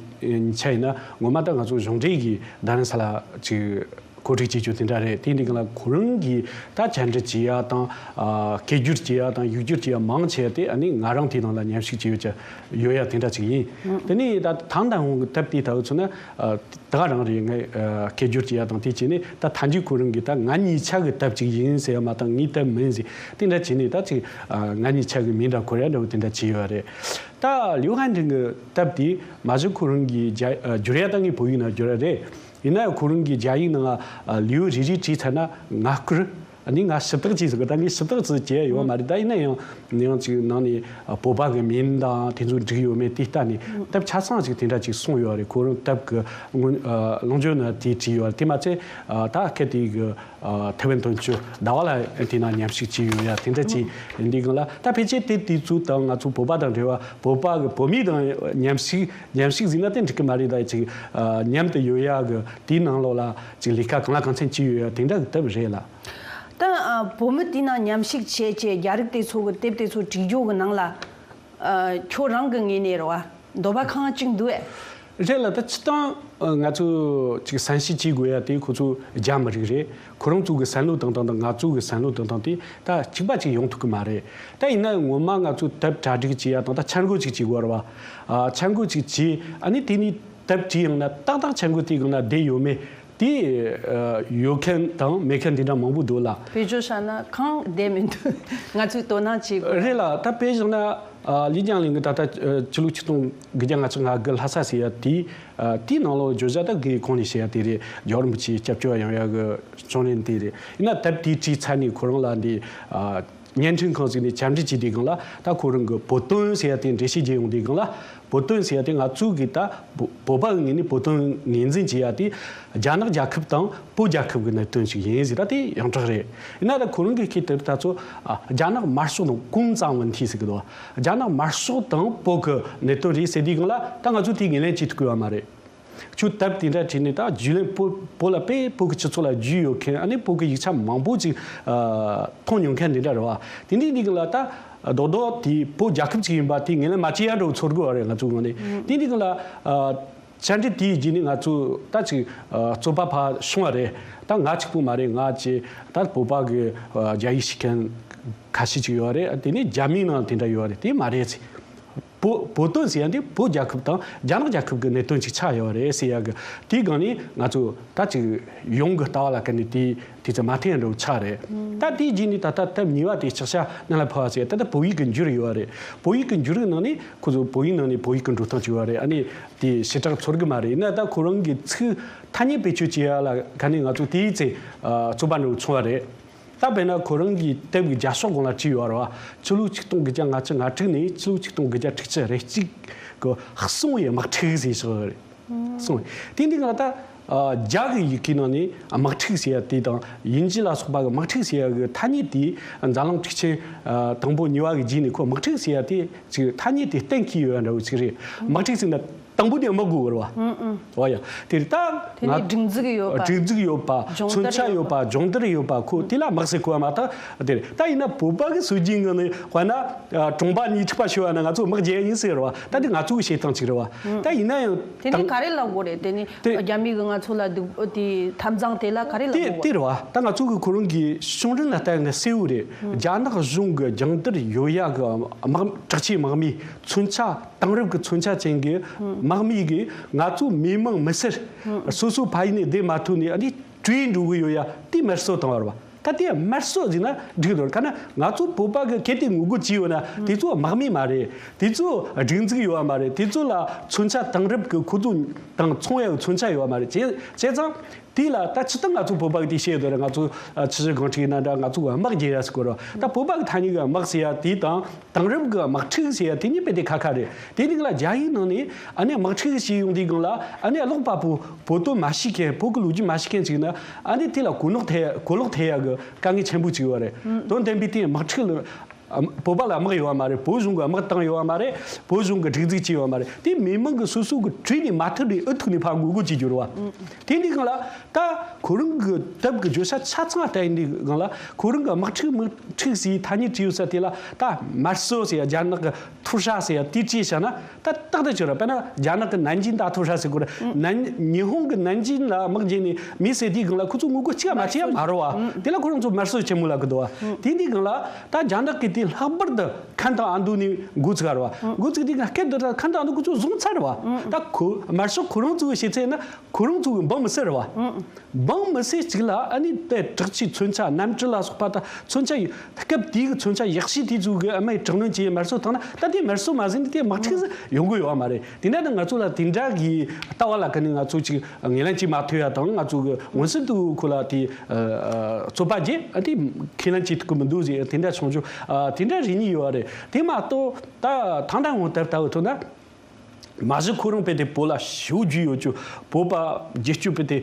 ཆ་ཡིན་ན། ངོ་མ་ད་ང་ཚོ་གཞུང་འབྲེལ་གྱི་རྡ་རམ་ས་ལ་ཅིག་གོ་སྒྲིག་བྱེད་རྒྱུ་དེ་འདྲ་རེད། དེ་འདི་ག་ལ་ཁོ་རང་གིས་ད་བཅར་འདྲི་བྱེད་ཡ་དང་། ཨ་སྐད་སྒྱུར་བྱེད་ཡ་དང་། ཡིག་སྒྱུར་བྱེད་ཡ་མང་ཆེ་བ་དེ་ཨ་ནི་ང་རང་དེའི་ནང་ལ་མཉམ་ཞུགས་བྱེད་ཡོད་ཀྱི་ཡོད་ཡ་དེ་འདྲ་ཅིག་ཡིན། དེ་ནས་ད་ཐང་དང་ཧོང་གི་དེབ་དེ་ལྟ་བུ་མཚོན་ན། ཨ་ད་ག་རང་རེད། ངས་ཨ་སྐད་སྒྱུར་བྱེད་ཡ་དང་དེ་བྱས་ནས། ད་ཐང་ཅིག་ཁོ་རང་གིས་ད་ང་གཉིས་ཆ་གི་དེབ་ཅིག་ཡིན་ཟེར་ཡ་མ་གཏོགས་ངའི་དེབ་མིན་ཟེར། དེ་འདྲ་བྱས་ནས་ད་ཅིག་ཨ་ང་གཉིས་ཆ་གི་མིང་འདྲ་འཁོར་ཡ་འདྲ་བོ་དེ་འདྲ་བྱས་ཡོད་རེད། ད་ལིའུ་ཧན་ཀྲིན་གྱི་དེབ་དེ་མ་གཞི་ཁོ་རང་གིས་རྒྱ་ཨ་བསྒྱུར་ཡ་ད་ངས་བོད་ཡིག་ནང་བསྒྱུར་ཡ་རེད། ཡིན་ན་ཡང་ཁོ་རང་གིས་རྒྱ་ཡིག་ནང་ཨ་ལེའུ་རེ་རེ་བྲིས་ཚར་ན་ང་བསྐུར། ཨ་ནི་ང་ཞིབ་བརྟག་བྱས་ཟེར་གི། ད་ངས་ཞིབ་བརྟག་ཅིག་བྱས་ཡོད་མ་རེད། ད་ཡིན་ན་ཡང་ཡང་ཅིག་ནང་ནས་ཨ་བོད་པ་གི་མིང་དང་དེ་ཚོ་འགྲིག་ཡོད་མེད་དེ་ལྟ་ནས་དེབ་ཆ་ཚང་ཅིག་དེ་འདྲ་ཅིག་གསུངས་ཡོད་རེད། ཁོ་རང་དེབ་གི་སྔོན་ཨ་ལོངས་སྤྱོད་ནང་དེ་བྲིས་ཡོད་རེད། དེ་མ་ཚད་ཨ་ད་སྐད་དེ་གི་ཨ་ཐེ་ཝན་དོན་གཅོད་ཟླ་བ་ལ་དེ་ནང་མཉམ་ཞུགས་བྱས་ཡོད་ཡ་དེ་འདྲ་ཅིག་ཡིན་དུས་སྒང་ལ། ད་ཕལ་ཆེར་དེབ་དེ་ཚོ་དང་ང་ཚོ་བོད་པ་དང་འབྲེལ་བ། བོད་པ་གི་བོད་མི་དང་མཉམ་ཞུགས་མཉམ་ཞུགས་ཟེར་ན་དེ་འགྲིག་གི་མ་རེད། ད་ཅིག་ཨ་མཉམ་དུ་ཡོད་ཡ་གི་དེའི་ནང་ལོགས་ལ་ཅིག་ལས་ཀ་གང་ལ་གང་འཚམ་བྱས་ཡོད་ཡ་དེ་འདྲ་གི་དེབ་རེད་ལ། ད་ཨ་བོད་མི་དེའི་ནང་མཉམ་ཞུགས་བྱས་བྱས་རྒྱ་རིགས་དེ་ཚོ་གི་དེབ་དེ་ཚོ་བྲིས་རྒྱུ་གི་ནང་ལ། ཨ་ཁྱོད་རང་གི་ངོས་ནས་རེད་བ། འདོད་པ་ཁེངས་གཅིག་འདུག་ཨེ། རེད་ལ། ད་སྤྱིར་བཏང་ང་ཚོ་ཅིག་གསན་ཞིབ་བྱེད་དགོས་ཡ་དེ་ཁོ་ཚོ་རྒྱ་མི་རིགས་རེད། ཁོ་རང་ཚོ་གི་བསམ་བློ་བཏང་སྟངས་དང་ང་ཚོ་གི་བསམ་བློ་བཏང་སྟངས་དེ་ད་གཅིག་པ་ཅིག་ཡོང་ཐུབ་ཀྱི་མ་རེད། ད་ཡིན་ན་ངོ་མ་ང་ཚོ་དེབ་གྲ་སྒྲིག་བྱེད་ཡ་དང་ད་འཆར་འགོད་ཅིག་བྱེད་དགོས་རེད་བ། ཨ་འཆར་འགོད་ཅིག་བྱེད། ཨ་ནི་དེ་ནས་དེབ་བྲིས་ཡོང་ན་ཏག་ཏག་འཆར་འགོད་དེ་གི་ནང་བསྡད་ཡོད་མེད། དེ་ཨ་ཡོད་མཁན་དང་མེད་མཁན་དེ་འདྲ་མང་པོ་འདུག་ལ། དཔེ་བརྗོད་བྱས་ན་གང་བསྡད་མི་འདུག་ང་ཚོས་དོ་སྣང་བྱེད་དགོས། རེད་ལ། ད་དཔེ་བཞག་ན་ཨ་ལི་ཅང་ལིན་གྱི་ད་ལྟ་ཨ་ཕྱི་ལོ་ཆིག་སྟོང་དགུ་བརྒྱ་ལྔ་བཅུ་ང་དགུ་ལྷ་ས་ཟེར་ཡ་དེ། ཨ་དེའི་ནང་ལོགས་བརྗོད་བྱ་ད་གི་གོང་ནས་བཤད་ཡ་དེ་རེད། རྒྱལ་བ་རིན་པོ་ཆེའི་སྐྱབས་བཅོལ་ཡོང་ཡ་གི་བྱུང་རིམ་དེ་རེད། ཡིན་ན་དེབ་དེ་བྲིས་ཚར་ནས་ཁོ་རང་ལ་འདི་ཨ་བརྙན་འཕྲིན་ཁང་ཞིག་ནས་བཅར་འདྲི་བྱས་དུས་སྒང་ལ། ད་ཁོ་རང་གི་བོད་དོན་ཟེར་ཡ་དེ་འགྲེལ་བཤད་བརྒྱབ་ཡོང་དུས་སྒང་ལ། བོད་དོན་ཟེར་ཡ་དེ་ང་ཚོ་གི་ད་བོ་བོད་པ་གི་ངོས་ནས་བོད་དོན་ངོས་འཛིན་བྱེད་ཡ་དེ་རྒྱ་ནག་རྒྱལ་ཁབ་དང་བོད་རྒྱལ་ཁབ་གི་གནད་དོན་ཞིག་ཡིན་ཟེར། ད་དེ་ཡོངས་གྲགས་རེད། ཡིན་ན་ད་ཁོ་རང་གི་ཁྱེད་དེར་ད་ཚོ་ཨ་རྒྱ་ནག་དམར་ཤོག་དང་གུང་ཙང་ཝུན་ཐི་ཟེར་གི་འདུག་རྒྱ་ནག་དམར་ཤོག་དང་བོད་གི་གནད་དོན་རེད་ཟེར་དུས་སྒང་ལ། ད་ང་ཚོ་དེ་ངོས་ལེན་བྱེད་ཐུབ་ཀྱི་ཡོད་མ་རེད། ཁྱོད་དེབ་དེ་འདྲ་བྲིས་ནས་ད་བརྒྱུད་ལམ་བོད་བོད་ལ་དཔེ་བོད་ཀྱི་སྤྱི་ཚོགས་ལ་བརྒྱུས་ཡོད་མཁན། ཨ་ནི་བོད་ཀྱི་ཡིག་ཆ་མང་པོ་ཅིག་ཨ་མཐོང་མྱོང་མཁན་དེ་འདྲ་རེད་བ། དེ་འདྲའི་མི་གི་ལ་ད་རྡོག་རྡོག་དེ་བོད་རྒྱལ་ཁབ་ཅིག་ཡིན་པ་དེ་ངོས་ལེན་མ་བྱེད་ཡ་འདྲ་བོ་ཚོར་གི་བ་རེད། ང་ཚོའི་ངོས་ནས་དེ་འདྲའི་གི་ལ་ཨ་བཅར་འདྲི་དེའི་རྗེས་ནས་ང་ཚོ་ད་ཅིག་ཨ་རྩོད་པ་ཕར་བྱུང་བ་རེད། ད་ང་གཅིག་པུ་མ་རེད། ང་ཅིག་ད་བོད་པ་གི་ཨ་རྒྱ་ཡིག་ཤེས་མཁན་ཁ་ཤས་ཅིག་ཡོད་རེད། དེ་ནས་རྒྱ་མིའི་ནང་དེ་འདྲ་ཡོད་རེད། དེ་མ་རེད་ཟེར། བོད་བོད་དོན་ཟེར་ཡ་འདི་བོད་རྒྱལ་ཁབ་དང་རྒྱ་ནག་རྒྱལ་ཁབ་ཀྱི་གནད་དོན་ཅིག་ཆགས་ཡོད་རེད་ཟེར་ཡ་གི། དེའི་སྒང་ནས་ང་ཚོ་ད་ཅིག་ཡོང་གི་ལྟ་བ་ལ་བཀལ་ནས་དེ་དེ་ཚོ་མ་མཐུན་འགྲོ་ཆགས་རེད། ད་དེའི་རྗེས་ནས་ད་ལྟ་དེབ་གཉིས་པ་དེ་ལྕགས་བྱ་གནམ་ལ་འཕུར་བ་ཟེར་ཡ། ད་ལྟ་བོད་ཡིག་གི་འགྱུར་ཡོད་རེད། བོད་ཡིག་གི་འགྱུར་གི་ནང་ནས་ཁོ་ཚོ་བོད་ཡིག་ནང་ནས་བོད་ཡིག་གི་འགྲོ་སྟངས་ཅིག་ཡོད་རེད། ཨ་ནི་དེ་ཞེ་དྲག་ཚོར་གི་མ་རེད། ཡིན་ན་ད་ཁོ་རང་གི་ཚིག་ཐ་སྙད་བེད་སྤྱོད་བྱེད་ཡ་ལ་བཀལ་ནས་ང་ཚོ་དེའི་ཚེ་རྩོད་པ་འགྲོ་སོང་བ་རེད། ད་དཔེར་ན་ཁོ་རང་གི་དེབ་ཀྱི་རྒྱབ་ཤོག་སྒང་ལ་བྲིས་ཡོད་རེད་བ། ཕྱི་ལོ་ཆིག་སྟོང་དགུ་བརྒྱ་ལྔ་བཅུ་ང་དྲུག་ནས་ཕྱི་ལོ་ཆིག་སྟོང་དགུ་བརྒྱ་དྲུག་ཅུ་རེ་གཅིག་གི་གསུང་བའི་དམག་འཁྲུག་ཟེར་ཞིག་རེད། གསུང་བའི་དེ་འདི་ང་ད་ ཨ། རྒྱ་གི་ཡི་གེའི་ནང་ནས་དམག་འཁྲུག་ཟེར་ཡ་དེ་དང་དབྱིན་ཇི་ལ་སོགས་པ་གི་དམག་འཁྲུག་ཟེར་ཡ་གི་ཐ་སྙད་དེ་འཛམ་གླིང་འཁྲུག་ཆེན་ཨ་དང་པོ་གཉིས་པ་གི་རྗེས་ནས་ཁོ་དམག་འཁྲུག་ཟེར་ཡ་དེ་ཅིག་ཐ་སྙད་དེ་གཏན་འཁེལ་ཡོད་ཡ་འདྲ་བོ་ཅིག་རེད། དམག་འཁྲུག་ཟེར་ན་དང་པོ་དེ་དམག་དགོས་གི་རེད་བ། ཨུ་ཨུ། འོ་ཡ། དེ་རེད་ད། དེ་ནས་ང་སྒྲིག་འཛུགས་ཡོད་པ། སྒྲིག་འཛུགས་ཡོད་པ། སྦྱོང་མཐུན་ཆ་ཡོད་པ། སྦྱོང་བརྡར་ཡོད་པ། ཁོ་དེ་ལ་དམག་ཟེར་གོ་བ་མ་གཏོགས་དེ་རེད། ད་ཡིན་ན་བོད་པ་གི་སྲོལ་རྒྱུན་ངང་ནས་དཔེར་ན་ཨ་གྲོང་པ་ནས་འཁྲུག་པ་ཤོར་བ་ན་ང་ཚོ་དམག་རྒྱག་ཡ་ཡིན་ཟེར་བ། ད་དེ་ང་ཚོ་གི་བྱེད་སྟངས་ཅིག་རེད་བ། ད་ཡིན་ན་ཡང་དེ་ནས་དང་ག་རེ་ལབ་དགོས་རེད། དེ་ནས་དེ་རྒྱ་མི་གིས་ང་ཚོ་ལ་སྡུག་དེ་འཐབ་འཛིང་དེ་ལ་ག་རེ་ལབ་དེ་དགོས་དེ་རེད་བ། ད་ང་ཚོ་གི་ཁོ་རང་གི་གཞུང་འབྲེལ་ལ་ལྟ་ཡ་ན་གསལ་བོ་རེད། རྒྱ་ནག་གཞུང་གི་སྦྱོང་བརྡར་ཡོད་ཡ་གི་དམག་དྲག་ཆས་དམག་མིའི་མཚོན་ཆ། དེང་རབས་ཀྱི་མཚོན་ཆ་ཅན་གྱི་དམག་མི་གིས་ང་ཚོ་མི་མང་མི་སེར་སོ་སོ་ཕ་ཡུལ་ནས་བསྡད་མ་ཐུབ་ནས་ཨ་ནི་བྲོས་འགྲོ་གི་ཡོད་ཡ་དེ་དམར་གསོད་བཏང་བ་རེད་བ། ད་དེ་དམར་གསོད་ཟེར་ན་འགྲིག་འདུག་ཁ་ན་ང་ཚོ་བོད་པ་གི་གལ་ཏེ་ངོ་རྒོལ་བྱས་ཡོད་ན་དེ་ཚོ་དམག་མི་མ་རེད། དེ་ཚོ་སྒྲིག་འཛུགས་ཡོད་བ་མ་རེད། དེ་ཚོ་ལ་མཚོན་ཆ་དེང་རབས་ཀྱི་ཁོ་ཚོ་དང་མཚུངས་ཡ་གི་མཚོན་ཆ་ཡོད་བ་མ་རེད། བྱས་བྱས་ཙང་། དེ་ལ་ད་ཅི་ལྟར་ང་ཚོ་བོད་པ་གི་དེ་བཤད་ཡོད་རེད། ང་ཚོ་ཨ་ཆུ་བཞི་སྒང་དྲུག་ཡིན་ན་འདྲ། ང་ཚོ་གི་དམག་རྒྱག་ཡ་ཟེར་གོ་ར། ད་བོད་པ་གི་ཐ་སྙད་གི་དམག་ཟེར་ཡ་དེ་དང་དེང་རབས་གི་དམག་འཁྲུག་ཟེར་ཡ་དེ་གཉིས་དཔེ་དེ་ཁ་ཁ་རེད། དེ་ནི་ལ་རྒྱ་ཡིག་ནང་ནས་ཨ་ནི་དམག་འཁྲུག་བྱས་ཡོང་དུས་སྒང་ལ་ཨ་ནི་ཀློག་པ་པོ་བོད་དོན་མ་ཤེས་མཁན། བོད་གི་ལོ་རྒྱུས་མ་ཤེས་མཁན་ཅིག་ན་ཨ་ནི་དེ་ལ་གོ་ལོག་ཐེབས་གོ་ལོག་ཐེབས་ཡ་གི་དཀའ་ངལ་ཆེན་པོ་ཅིག་ཡོད་རེད། དོན་དམ་པའི་དེ་དམག་འཁྲུག་ལ། ཨ། བོད་པ་ལ་དམག་ཡོད་བ་མ་རེད། བོད་གཞུང་གི་དམག་བཏང་ཡོད་བ་མ་རེད། བོད་གཞུང་གི་སྒྲིག་འཛུགས་བྱས་ཡོད་བ་མ་རེད། དེ་མི་མང་གི་སོ་སོ་གི་བྲོས་ནས་མ་ཐུབ་པའི་ཨུ་ཐུག་ནས་ཕར་ངོ་རྒོལ་བྱེད་རྒྱུ་རེད་བ། དེ་འདི་སྒང་ལ་ད་ཁོ་རང་གི་དེབ་གི་བརྗོད་བྱ་ཆ་ཚང་ལྟ་ཡིན་དུས་སྒང་ལ་ཁོ་རང་གི་དམག་འཁྲུག་དམག་འཁྲུག་ཟེར་ཐ་སྙད་བྲིས་ཡོད་ས་དེ་ལ་ད་དམར་གསོད་ཟེར་ཡ། རྒྱ་ནག་གི་ཐུར་ཤ་ཟེར་ཡ་དེ་བྲིས་བཞག་ན། ད་རྟག་ཏུ་བྱོས་ར། དཔེར་ན་རྒྱ་ནག་གི་ནན་ཅིང་ད་ཐུར་ཤ་ཟེར་གོ་ར། ནན། ཉི་ཧོང་གི་ནན་ཅིང་ལ་དམག་རྒྱག་ནས་མི་བསད་དུས་སྒང་ལ་ཁོ་ཚོ་ངོ་རྒོལ་གཅིག་མ་བྱས་ཡ་མ་རེད་བ། དེ་ལ་ཁོ་རང་ཚོ་དམར་གསོད་ཆེན་མོ་ལབ་གི་འདུག་བ། དེ་འདི་སྒང་ལ་ད་རྒྱ་ནག་གི་དེ་ལྷག་པར་དུ་ཁ་མདའ་ཨ་མདོ་ནས་འགོ་ཚུགས་ར་བ། འགོ་ཚུགས་དུས་སྒང་སྐད་དུ་ད་ཁ་མདའ་ཨ་མདོ་ཁོ་ཚོ་བཟུང་ཚར་བ། ད་ཁོ་དམར་ཤོག་ཁོ་རང་ཚོའི་བཤད་ཚད་ན་ཁོ་རང་ཚོ་གི་འབངས་མི་སེར་བ། འབངས་མི་སེར་གཅིག་ལ་ཨ་ནི་དེ་དྲག་ཆས་མཚོན་ཆ། གནམ་གྲུ་ལ་སོགས་པ་དང་མཚོན་ཆ་ཡོད། སྐབས་དེའི་གི་མཚོན་ཆ་ཡག་ཤོས་དེ་ཚོ་གི་ཨ་མའི་དྲག་གནོན་གྱིས་དམར་གསོད་བཏང་ན། ད་དེ་དམར་གསོད་མ་ཟིན་ན་དེ་དམག་འཁྲུག་ཡོང་གི་ཡོད་མ་རེད། དེ་འདྲ་ན་ང་ཚོ་ལ་དེ་འདྲ་གི་ལྟ་བ་ལ་ཀ་ནས་ང་ཚོ་ཅིག་ངོས་ལེན་བྱེད་མ་ཐུབ་ཡ་དང་། ང་ཚོ་གི་མངོན་གསལ་དུ་ཁོ་ལ་དེ་ཨ་རྩོད་པ་བརྒྱབ། ཨ་དེ་ཁས་ལེན་བྱེད་ཐུབ་ཀྱི་མི་འདུག་ཟེར་དེ་འདྲ་བྱུང་རྒྱུ། ཨ་དེ་འདྲ་རེ་གཉིས་ཡོད་རེད། དེ་མ་གཏོགས་ད་ཐང་ཐང་ངོ་དེབ་ལྟ་བུ་ཐོན་ན། མ་གཞི་ཁོ་རང་དཔེ་དེ་བོད་ལ་ཞེ་པོ་རྒྱུས་ཡོད་རྒྱུ། བོད་པ་རྒྱུས་སྤྲོས་དཔེ་དེ་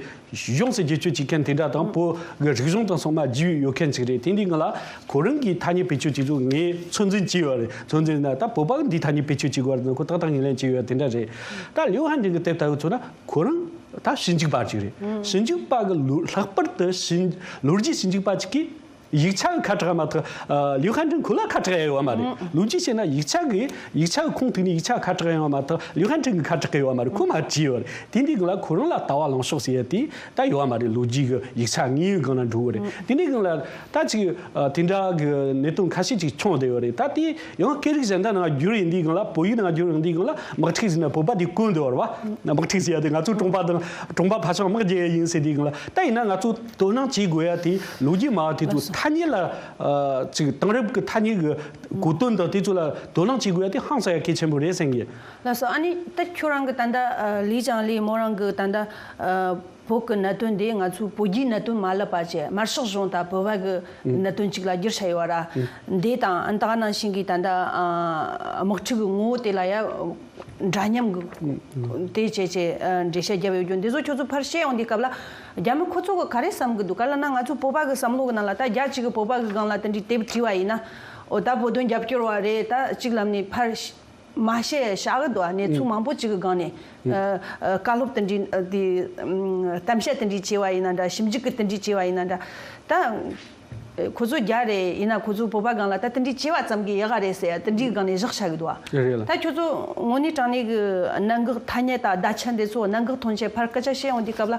ཡོངས་སུ་རྒྱུས་སྤྲོས་བྱེད་མཁན་དེ་འདྲ་དང་། བོད་ཀྱི་རིག་གཞུང་དང་ཚང་མ་རྒྱུས་ཡོད་མཁན་ཅིག་རེད། དེ་འདི་སྒང་ལ་ཁོ་རང་གིས་ཐ་སྙད་བེད་སྤྱོད་བྱེད་རྒྱུ་ངས་ཚོད་འཛིན་བྱས་ཡོད་རེད། ཚོད་འཛིན་ན་ད་བོད་པ་གིས་འདི་ཐ་སྙད་བེད་སྤྱོད་བྱེད་དགོས་རེད། ཁོ་ཏག་ཏག་ངོས་ལེན་བྱས་ཡོད་དེ་འདྲ་རེད། ད་ལིའུ་ཧན་ཀྲིན་གྱི་དེབ་ལྟ་བུ་ཚོ་ན་ཁོ་རང་ད་ཞིབ་འཇུག་པ་ཅིག་རེད། ཞིབ་འཇུག་པ་གི་ལོ་ལྷག་པར་དུ་ཞིབ་ལོ་རྒྱུས་ཞིབ་འཇུག་པ་ཅིག་གིས། ཡིག་ཆ་གི་ཁ་གྲག་མ་ཐག་ཨ་ལིའུ་ཧན་ཀྲིན་ཁོ་ལ་ཁ་གྲག་ཡ་ཡོད་མ་རེད། ལོ་རྒྱུས་བཤད་ན་ཡིག་ཆ་གི་ཡིག་ཆ་གི་ཁུངས་ཐུག་ནས་ཡིག་ཆ་ཁ་གྲག་ཡོད་མ་ཐག་ལིའུ་ཧན་ཀྲིན་གི་ཁ་གྲག་གི་ཡོད་མ་རེད། ཁོ་མ་བྲིས་ཡོད་རེད། དེ་འདི་གི་ལ་ཁོ་རང་ལ་ལྟ་བ་ལངས་ཕྱོགས་ཟེར་ཡ་དེ་ད་ཡོད་མ་རེད། ལོ་རྒྱུས་གི་ཡིག་ཆ་དངོས་ཡོད་སྒང་ལ་འགྲོ་གི་རེད། དེ་འདི་གི་ལ་ད་ཅིག་ཨ་དེ་འདྲ་གི་གནད་དོན་ཁ་ཤས་ཅིག་བྱུང་བསྡད་ཡོད་རེད། ད་དེ་ཡང་སྐད་རིགས་གཞན་དག་ནང་བསྒྱུར་ཡིན་དུས་སྒང་ལ། བོད་ཡིག་ནང་བསྒྱུར་ཡིན་དུས་སྒང་ལ་དམག་འཁྲུག་ཟེར་ན་བོད་པ་དེ་བཀོད་འདུག་བ། དམག་འཁྲུག་ཟེར་ཡ་དེ་ང་ཚོ་གྲོང་པ་དང་གྲོང་པ་ཕ་ཆང་དམག་རྒྱག་ཡ་ཡིན་ཟེར་དུས་སྒང་ལ། ད་ཡིན་ན་ང་ཚོ་དོ་སྣང་བྱེད་དགོས་ཡ་དེ་ལོ་རྒྱུས་མ་དེ་ཚོ་ཐ་སྙད་ལ་ཨ་ཅིག་དེང་རབས་ཀྱི་ཐ་སྙད་ཀྱི་གོ་དོན་དང་དེ་ཚོ་ལ་དོ་སྣང་བྱེད་དགོས་ཡ་དེ་ཧང་སང་ཡ་གལ་ཆེན་པོ་རེད་བསམ་གི། ལགས་སོ། ཨ་ནི་ད་ཁྱོད་རང་གི་ད་ལྟ་ཨ་ལི་ཅང་ལི་མོ་རང་གི་ད་ལྟ་ཨ་བོད་ཀྱི་གནད་དོན་དེ་ང་ཚོའི་བོད་བརྒྱུད་གནད་དོན་མ་ལབ་པ་བྱས། དམར་ཤོག་གཞུང་དང་བོད་པ་གི་གནད་དོན་གཅིག་ལ་བསྒྱུར་བྱས་ཡོད་ར། འདི་དང་ཨ་ད་ག་ནང་བཞིན་གྱི་ད་ལྟ་ཨ་དམག་འཁྲུག་གི་ངོ་བོ་དེ་ལ་ཡ་འདྲ་མཉམ་གྱི་དེ་བྱས་བྱས་ཨ་འགྲེལ་བཤད་བརྒྱབ་ཡོད་རྒྱུ་འདི་ཚོ་ཁྱོད་ཚོ་ཕར་བཤད་ཡོང་དུས་སྐབས་ལ། རྒྱ་མི་ཁོ་ཚོ་གི་ག་རེ་བསམ་གི་འདུག་ག་ལབ་ན། ང་ཚོ་བོད་པ་གི་བསམ་བློ་གི་ནང་ལ་ད་རྒྱ་གཅིག་གི་བོད་པ་གི་སྒང་ལ་དེ་འདྲའི་དེབ་བྲིས་པ་ཡིན་ན། འོ་ད་བོད་དོན་རྒྱབ་སྐྱོར་བ་རེད། ད་གཅིག་ལམ་ནས་ཕར་མ་བཤད་བཞག་གི་འདུག་ཨ། གནས་ཚུལ་མང་པོ་གཅིག་གི་སྒང་ནས་ཨ་ཨ་བཀའ་སློབ་དེ་འདྲའི་ཨ་དེ་ཨམ་གཏམ་བཤད་དེ་འདྲའི་བྱས་པ་ཡིན་ན་འདྲ། ཞིབ་འཇུག་གི་དེ་འདྲའི་བྱས་པ་ཡིན་ན་འདྲ། ད་ཁོ་ཚོ་རྒྱ་རེད། ཡིན་ན་ཁོ་ཚོ་བོད་པ་སྒང་ལ་ད་དེ་འདྲའི་བྱས་པ་ཙམ་གྱིས་ཡག་ག་རེད་ཟེར་ཡ་དེ་འདྲའི་སྒང་ནས་བཞག་བཞག་གི་འདུག་ཨ། རེད་ལ། ད་ཁྱོད་ཚོ་དངོས་གནས་དྲང་གནས་ཀྱི་གནད་འགག་ཐ་སྙད་དང་བརྡ་ཆད་འདི་ཚོ་གནད་འགག་ཐོན་བྱས་ཕར་སྐད་ཆ་བཤད་ཡོང་དུས་སྐབས་ལ།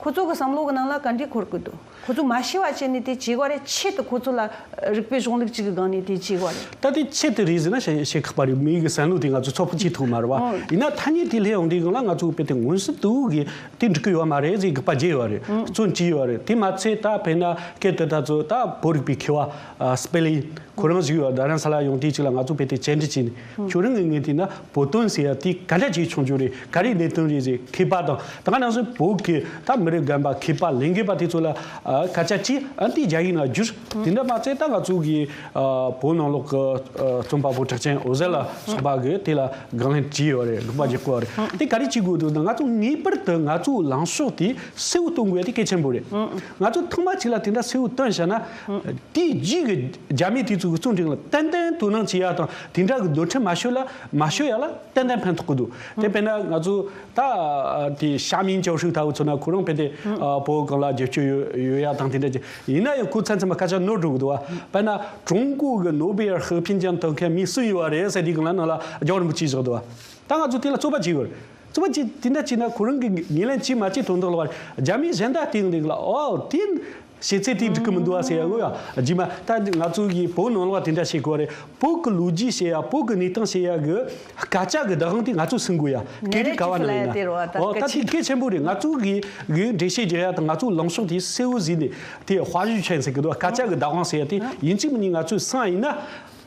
ཁོ་ཚོ་གི་བསམ་བློ་གི་ནང་ལ་ག་འདྲས་འཁོར་གི་འདུག་ཁོ་ཚོ་མ་ཤི་བ་བྱས་ནས་དེ་བྱེད་དགོས་རེད། ཆེད་དུ་ཁོ་ཚོ་ལ་རིག་པའི་གཞུང་ལུགས་གཅིག་གི་སྒང་ནས་དེ་བྱེད་དགོས་རེད། ད་དེ་ཆེད་དུ་རེད་ཟེར་ན་བཤད་བཤད་ཁག་པ་རེད། མི་གི་བསམ་བློ་དེ་ང་ཚོ་ཚོད་དཔག་བྱེད་ཐུབ་མ་རེད་བ། ཨོ། ཡིན་ན་ཐ་སྙད་དེ་སླེབས་ཡོང་དུས་སྒང་ལ་ང་ཚོ་དཔེ་དེ་མངོན་གསལ་དུ་གི་དེ་འགྲིག་གི་ཡོད་མ་རེད་ཟེར་དགག་པ་བརྒྱབ་ཡོད་རེད། ཨོ། བཙོན་བཅུག་ཡོད་རེད། དེ་མ་ཚད་ད་དཔེར་ན་སྐད་དུ་ད་ཚོ་ད་བོད་རིག་པའི་མཁས་པ་ཨ་སྤེ་ལི། ཁོ་རང་ཞིག་ཡོད་རྡ་རམ་ས་ལ་ཡོང་དུས་གཅིག་ལ་ང་ཚོ་བོད་དེ་བཅར་འདྲི་བྱས་ནས་ཁྱོད་རང་གི་ངོས་དེ་ན་བོད་དོན་ཟེར་ཡ་དེ་ག་འདྲ་ཅིག་བྱུང་རྒྱུ་རེད། ག་རེ་གནད་དོན་རེད་ཟེར་མཁས་པ་དང་ད་ག་ནང་བཞིན་བོད་ཀྱི་ད་མི་རབས་རྒན་པ་མཁས་པ་ལས་འགུལ་བ་དེ་ཚོ་ལ་ཨ་སྐད་ཆ་དྲིས། ཨ་དེ་རྒྱ་ཡིག་ནང་བསྒྱུར། དེ་འདྲ་མ་ཚད་ད་ང་ཚོ་གི་ཨ་བོད་ནང་ལོགས་ཀྱི་ཨ་རྩོམ་པ་པོ་གྲགས་ཅན་འོད་ཟེར་ལ་སོགས་པ་གི་དེ་ལ་དགག་ལན་དྲིས་ཡོད་རེད། ལུགས་པ་རྒྱག་གི་ཡོད་རེད། དེ་ག་རེ་བྱེད་དགོས་འདུག་ན་ང་ཚོ་ངེས་པར་དུ་ང་ཚོའི་ལངས་ཕྱོགས་དེ་གསལ་བོ་སྟོན་དགོས་ཡ་དེ་གལ་ཆེན་པོ་རེད། ང་ཚོ་ཐེངས་མ་གཅིག་ལ་དེ་འདྲ་གསལ་བོ་སྟོན་བྱས་ན། དེའི་རྗེས་ཀྱི་རྒྱ་མི་དེ་ཚོ་གི་བརྩོན་འགྲུས་ལ་ཏན་ཏན་དོ་སྣང་བྱེད་ཡ་དང་དེ་འདྲ་གི་འདོད་ཁྲལ་མ་ཤོད་ལ་མ་ཤོད་ཡ་ལ་ཏན་ཏན་ཕན་ཐོགས་ཀྱི་འདུག་དེ་དཔེར་ན་ང་ཚོ་ད་དེ་ཤ་མིན་ཅའོ་ཧྲུའུ་ལྟ་བུ་ཚོ་ན་ཁོ་རང་དཔེ་དེ་བོད་སྒང་ལ་རྒྱབ་སྐྱོར་ཡོད་ཡོད་ཡ་དང་དེ་འདྲ་ཅིག་ཡིན་ན་ཡང་ཁོ་མཚམས་མཚམས་སྐད་ཆ་ནོར་འགྲོ་གི་འདུག་བ། དཔེར་ན་ཀྲུང་གོ་གི་ནོ་སྦེལ་ཧི་ཕིན་ཅང་ཐོབ་མཁན་མི་སུ་ཡོད་བ་རེད་ཟེར་དུས་སྒང་ལ་ནང་ལ་རྒྱལ་བ་རིན་པོ་ཆེ་བཞག་འདུག་བ། ད་ང་ཚོ་དེ་ལ་རྩོད་པ་བྱེད་དགོས་རེད། རྩོད་པ་བྱེད་དེ་འདྲ་བྱས་ན་ཁོ་རང་གི་ངོས་ལེན་བྱེད་མ་བྱེད་དོན་དག་ལ་བར་རྒྱ་མིའི་གཞན་དག་སྟེང་འདི་ལ་ཨོ་དེ་བྱེད་ཚད་དེ་འགྲིག་གི་མི་འདུག་ཨ་ཟེར་ཡ་གོ་ཡ་རྗེས་མ་ད་ང་ཚོ་གིས་བོད་ནང་ལོགས་དེ་འདྲ་བྱེད་དགོས་རེད། བོད་ཀྱི་ལོ་རྒྱུས་བཤད་ཡ་བོད་ཀྱི་གནས་སྟངས་བཤད་ཡ་གི་སྐད་ཆ་གི་བདག་དབང་དེ་ང་ཚོས་ཟིན་དགོས་ཡ་གལ་ཏེ་ག་བ་ན་ཡིན་ན་ཨོ་ད་དེ་གལ་ཆེན་པོ་རེད། ང་ཚོ་གི་གི་འགྲེལ་བཤད་རྒྱག་ཡ་དང་ང་ཚོའི་ལངས་ཕྱོགས་དེ་གསལ་བོ་ཟིན་ནས་དེ་དཔའ་ཞུ་ཆེན་ཟེར་གི་འདུག་སྐད་ཆ་གི་བདག་དབང་ཟེར་ཡ་དེ་ཡིན་གཅིག་མིན་གཉིས་ང་ཚོས་སང་ཡིན་ན།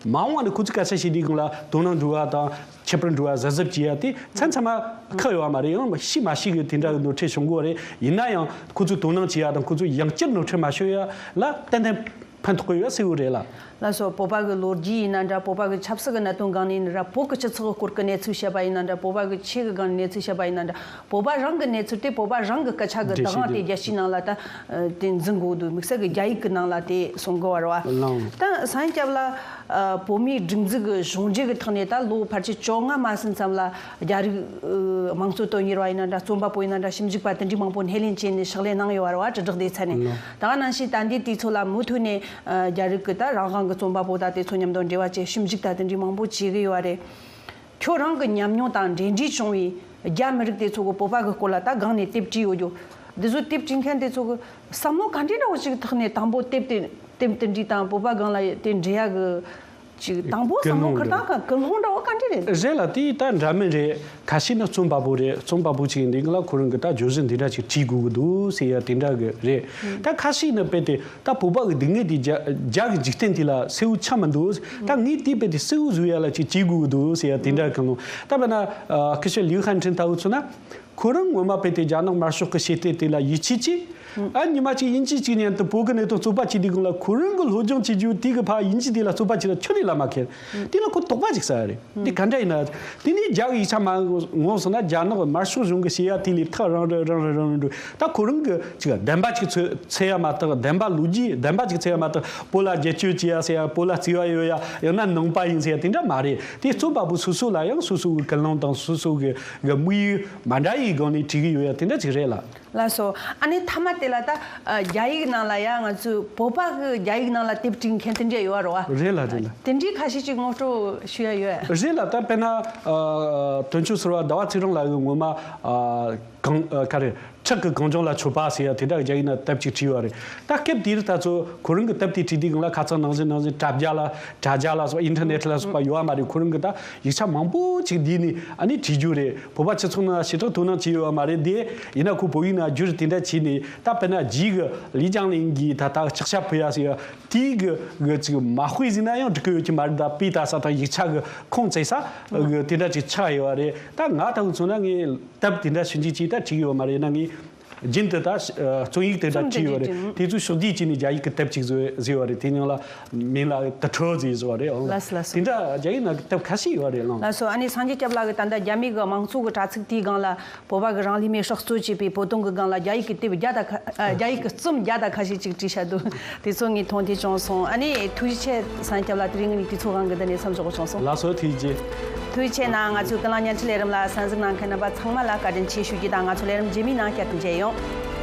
མ་འོངས་པ་ནས་ཁོ་ཚོས་སྐད་ཆ་བཤད་དུས་སྒང་ལ་དོ་སྣང་འགྲོ་བ་དང་ཁྱད་པར་འགྲོ་བ་གཟབ་གཟབ་བྱེད་ཡ་དེ་མཚམས་མཚམས་མ་ཁག་ཡོད་བ་མ་རེད། ཡང་ཤི་མ་ཤི་གི་དེ་འདྲ་གི་ནོར་འཁྲུལ་བྱུང་གི་རེད། ཡིན་ན་ཡང་ཁོ་ཚོས་དོ་སྣང་བྱེད་ཡ་དང་ཁོ་ཚོས་ཡང་བསྐྱར་ནོར་འཁྲུལ་མ་བྱུང་ཡ་ལ་ཏན་ཏན་ཕན་ཐོགས་ཀྱི་ཡོད་གསལ་བོ་རེད་ལ། ལགས་སོ། བོད་པ་གི་ལོ་རྒྱུས་ཡིན་ན་འདྲ། བོད་པ་གི་ཆབ་སྲིད་གི་གནད་དོན་སྒང་ནས་ཡིན་ན་འདྲ། བོད་གི་སྤྱི་ཚོགས་གི་སྐོར་གི་གནས་ཚུལ་བཤད་པ་ཡིན་ན་འདྲ། བོད་པ་གི་ཆོས་གི་སྒང་ནས་གནས་ཚུལ་བཤད་པ་ཡིན་ན་འདྲ། བོད་པ་རང་གི་གནས་ཚུལ་དེ་བོད་པ་རང་གི་སྐད་ཆ་གི་བདག་དབང་དེ་རྒྱལ་སྤྱིའི་ནང་ལ་ད་དེ་འཛིན་དགོས་འདུག་དམིགས་བསལ་གི་རྒྱ་ཡིག་གི་ནང་ལ་དེ་གསུང་གི་བ་རེད་བ། ལགས། ད་སངས་རྒྱས་སྐྱབས་ལ་ཨ་བོད་མིའི་སྒྲིག་འཛུགས་ཀྱི་གཞུང་འབྲེལ་གྱི་ཐོག་ནས་ད་ལོ་ཕལ་ཆེར་བཅོ་ལྔ་མ་ཟིན་ཙམ་ལ་རྒྱ་རིགས་ཨ་དམངས་གཙོ་དོན་གཉེར་བ་ཡིན་ན་འདྲ། རྩོམ་པ་པོ་ཡིན་ན་འདྲ། ཞིབ་འཇུག་པ་དེ་འདྲའི་མང་པོ་སྣེ་ལེན་བྱས་ནས་ཕྱག་ལས་གནང་ཡོད་པ་རེད་བ། དྲིལ་བསྒྲགས་སྡེ་ཚན་ནས། ད་ག་ནང་བཞིན་ད་ལྟའི་དུས་ཚོད་ལ་མུ་མཐུད་ནས་ཨ་རྒྱ་རིགས་ཀྱི་ད་རང་དབང་གི་རྩོམ་པ་པོ་ད་དེ་ཚོ་མཉམ་དུ་འབྲེལ་བ་བྱས་ཞིབ་འཇུག་ད་དེ་འདྲའི་མང་པོ་བྱེད་གི་ཡོད་པ་རེད། ཁྱོད་རང་གི་ཉམས་མྱོང་དང་འབྲེལ་འདྲིས་བྱུང་བའི་རྒྱ་མི་རིགས་དེ་ཚོ་གི་བོད་པ་གི་སྐོར་ལ་ད་སྒང་ནས་དེབ་བྲིས་ཡོད་རྒྱུ། འདི་ཚོ་དེབ་བྲིས་མཁན་དེ་ཚོ་གི་བསམ་བློ་ག་འདྲའི་འདྲ་བོ་ཞིག་ཐོག་ནས་དང་པོ་དེབ་དེ་དེབ་དེ་འབྲི་དང་བོད་པ་སྒང་ལ་དེ་འབྲི་ཡ་གི་ཅིག་དང་པོ་བསམ་བློ་ཁུར་སྟངས་གི་ཀུན་སློང་འདྲ་བོ་ག་འདྲ་རེད། རེད་ལ་དེ་ད་འདྲ་མིན་རེད། ཁ་ཤས་ནི་རྩོམ་པ་པོ་རེད། རྩོམ་པ་པོ་ཅིག་ཡིན་དུས་ང་ལ་ཁོ་རང་གི་ད་བརྗོད་གཞི་འདི་འདྲ་ཅིག་བྲིས་དགོས་ཀྱི་འདུག་ཟེར་ཡ་དེ་འདྲ་གི་རེད། ད་ཁ་ཤས་ནི་དཔེ་དེ། ད་བོད་པ་གི་སྡུག་བསྔལ་དེ་རྒྱ་རྒྱ་གི་འཇིག་རྟེན་དེ་ལ་གསལ་བོ་ཆགས་མི་འདུག་ད་ངས་དེའི་དཔེ་དེ་གསལ་བོ་བཟོ་ཡ་ལ་ཅིག་བྱེད་དགོས་ཀྱི་འདུག་ཟེར་ཡ་དེ་འདྲ་གང་ལོང་། ད་དཔེར་ན་ཨ་སྐུ་ཞབས་ལིའུ་ཧན་ཁྲིན་ལྟ་བུ་ཚོ་ན། ཁོ་རང་ངོ་མ་དཔེ་དེ་རྒྱ་ནག་དམར་ཤོག་གི་བྱེད་གཏེ་དེ་ལ་ཡིད་ཆེས་ཀྱིས། ཨ་ཉི་མ་གཅིག་དབྱིན་ཇི་གཅིག་མཉམ་དུ་བོད་ཀྱི་གནད་དོན་རྩོད་པ་བྱེད་དུས་སྒང་ལ་ཁོ་རང་གི་སློབ་སྦྱོང་བྱེད་རྒྱུ་དེ་གི་ཕར་དབྱིན་ཇི་དེ་ལ་རྩོད་པ་བྱེད་ལ་ཁྱོན་ནས་ལ་མ་ཁེལ། དེ་ལ་ཁོ་དོགས་པ་ཅིག་ཟ་ཡ་རེད། འདི་ག་འདྲ་ཡིན་ན། དེ་ནས་རྒྱ་གི་ཡིག་ཆ་མ་ངོམ་སོང་ན་རྒྱ་ནག་དམར་ཤོག་གཞུང་གི་བྱེད་ཡ་དེ་ལས་ཐག་རིང་རུ་རིང་རུ་རིང་རུ་འགྲོ། ད་ཁོ་རང་གི་ཅིག་བདེན་པ་ཅིག་འཚོལ་འཚོལ་ཡ་མ་གཏོགས། བདེན་པ་ལོ་རྒྱུས་བདེན་པ་ཅིག་འཚོལ་ཡ་མ་གཏོགས། བོད་ལ་རྒྱབ་སྐྱོར་བྱེད་ཡ་ཟེར་ཡ། བོད་ལ་བརྩེ་བ་ཡོད་ཡ། ཡང་ན་ནང་པ་ཡིན་ཟེར་ཡ་དེ་འདྲ་མ་རེད། དེ་རྩོམ་པ་པོ་སོ་སོ་ལ་ཡང་སོ་སོ་གི་ཀུན་སློང་དང་སོ་སོ་གི་གི་དམིགས་ཡུལ་མ་འདྲ་ཡི་སྒང་ནས་བྲིས་གི་ཡོད་ཡ་དེ་འདྲ་ཅིག་རེད་ལ། ལགས་སོ། ཨ་ནི་མཐའ་མ་དེ་ལ་ད་ཨ་རྒྱ་ཡིག་ནང་ལ་ཡ་ང་ཚོས་བོད་པ་གི་རྒྱ་ཡིག་ནང་ལ་དེབ་བྲིས་མཁན་དེ་འདྲ་ཡོད་རེད་བ། རེད་ལ་རེད་ལ། དེ་འདྲའི་ཁ་ཤས་ཅིག་ངོ་སྤྲོད་ཞུ་ཡ་ཡོད། རེད་ལ། ད་དཔེར་ན་ཨ་དོན་གཅོད་ཟུར་པ་ཟླ་བ་ཚེ་རིང་ལགས་ཀྱིས་ངོ་མ་ཨ་གང་ཨ་ག་རེ་ཁྲག་གི་གངས་ལྗོངས་ལ་མཆོད་པ་ཟེར་ཡ་དེ་འདྲ་རྒྱ་ཡིག་ནང་དེབ་ཅིག་བྲིས་ཡོད་རེད། ད་སྐབས་དེར་ད་ཚོ་ཁོ་རང་གི་དེབ་དེ་བྲིས་དུས་སྒང་ལ་ཁ་སང་ནང་བཞིན་ནང་བཞིན་དྲ་རྒྱ་ལ་དྲ་རྒྱ་ལ་སོགས་ཨིན་ཊར་ནེཊ་ལ་སོགས་པ་ཡོད་པ་མ་རེད། ཁོ་རང་གི་ད་ཡིག་ཆ་མང་པོ་ཅིག་བསྡུས་ནས་ཨ་ནི་བྲིས་རྒྱུ་རེད། བོད་པ་སྤྱི་ཚོགས་ནང་ཞེ་དྲག་དོ་སྣང་བྱས་ཡོད་པ་མ་རེད་དེ། ཡིན་ན་ཁོ་བོད་ཡིག་ནང་བསྒྱུར་དེ་འདྲ་བྱས་ནས་ད་དཔེར་ན་རྗེས་ཀྱི་ལི་ཅང་ལིང་གིས་ད་ལྟ་ལྕགས་ཞབས་ཕུལ་ཡ་ཟེར་ཡ་དེའི་གི་གི་ཅིག་མ་དཔེ་ཟིན་ན་ཡང་འགྲིག་གི་ཡོད་ཀྱི་མ་རེད། ད་དཔེ་ལྟ་ས་དང་ཡིག་ཆ་གི་ཁུངས་བཙལ་ས་གི་དེ་འདྲ་ཅིག་ཆགས་ཡོད་པ་རེད། ད་ང་ལྟ་བུ་ཚོ་ན་ངས་དེབ་དེ་འདྲ་ཞིབ་འཇུག་བྱས་ད་བྲིས་ཡོད་མ་རེད། ཡིན་ན་ངས་རྒྱུན་དུ་ད་ཨ་རྩོམ་ཡིག་དེ་འདྲ་བྲིས་ཡོད་རེད། དེ་ཚོ་ཕྱོགས་བསྡུས་བྱས་ནས་རྒྱ་ཡིག་གི་དེབ་ཅིག་བཟོས་བཟོས་པ་རེད། དེ་ནང་ལ་མིང་ལ་དུར་ཁྲོད་ཟེར་བཟོས་པ་རེད། ཨང་། ལགས་སོ། ལགས་སོ། དེ་འདྲ་རྒྱ་ཡིག་ནང་གི་དེབ་ཁ་ཤས་ཡོད་རེད། ཨང་། ལགས་སོ། ཨ་ནི་སངས་རྒྱས་སྐྱབས་ལགས་ཀྱིས་ད་ལྟ་རྒྱ་མི་གི་དམངས་གཙོ་གི་དྲ་ཚིགས་དེའི་སྒང་ལ་བོད་པ་གི་རང་ལུས་མེར་སྲེག་གཙོ་བྱས་པའི་བོད་དོན་གི་སྒང་ལ་རྒྱ་ཡིག་གི་དེབ་བརྒྱ་དང་ཁ་ཨ་རྒྱ་ཡིག་གི་རྩོམ་བརྒྱ་དང་ཁ་ཤས་ཅིག་བྲིས་བཞག་འདུག་དེ་ཚོ་ངས་མཐོང་ཐོས་བྱུང་སོང་། ཨ་ནི་ཐུགས་རྗེ་ཆེ། སངས་རྒྱས་སྐྱབས་ལགས་དེ་རིང་ངས་དུས་ཚོད་རང་གི་འདི་ནས་མཚམས་འཇོག་དགོས་བྱུང་སོང་། ལགས་སོ། ཐུགས་རྗེ་ཆེ། ཐུགས་རྗེ་ཆེ་གནང་། ང་ཚོའི་ཀུན་གླེང་བརྙན་འཕྲིན་ལས་རིམ་ལ་གསན་གཟིགས་གནང་མཁན་རྣམ་པ་ཚང་མ་ལ་བཀའ་དྲིན་ཆེ་ཞུ་རྒྱུ་དང་། ང་ཚོ་ལས་རིམ་རྗེས་མའི་ནང་བསྐྱར་དུ་མཇལ་ཡོང་།